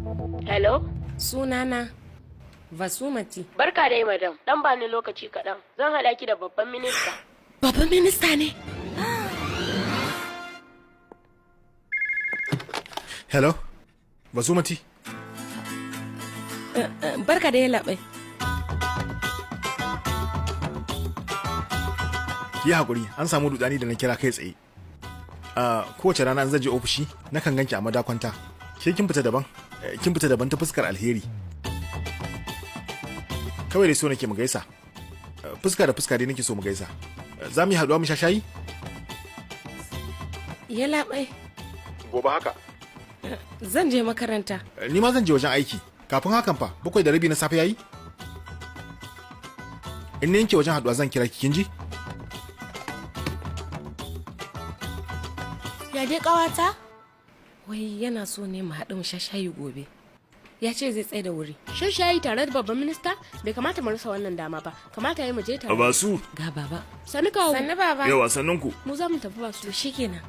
Hello? Sunana Vasumati. Barka dai, madam. Dan ba ni lokaci kaɗan. Zan haɗa ki da babban minista. Babban minista ne? Hello, Basumati. Barka da yallaɓai. Ki yi haƙuri, an samu rudani da na kira kai tsaye. Kowace rana an zaje ofishi, nakan ganki a madakwanta. Ke kin fita daban, kin fita daban ta fuskar alheri. Kawai dai so nake mu gaisa. Fuska da fuska dai nake so mu gaisa. Za mu yi haɗuwa mu sha shayi? Yallaɓai, Gobe haka. zan je makaranta. Ni ma zan je wajen aiki. Kafin hakan fa, 7:30 na safe yayi? In na yanke wajen haɗuwa zan kira ki, kin ji? Ya dai ƙawata? Wai yana so ne mu haɗu mu sha shayi gobe. Ya ce zai tsaye da wuri. Shan shayi tare da babban minista bai kamata mu rasa wannan dama ba. Kamata ya mu je tare. Ba su. Ga baba. Sani kawo. Sannu baba. Yawa, sannunku. Mu za mu tafi ba su. To shikenan.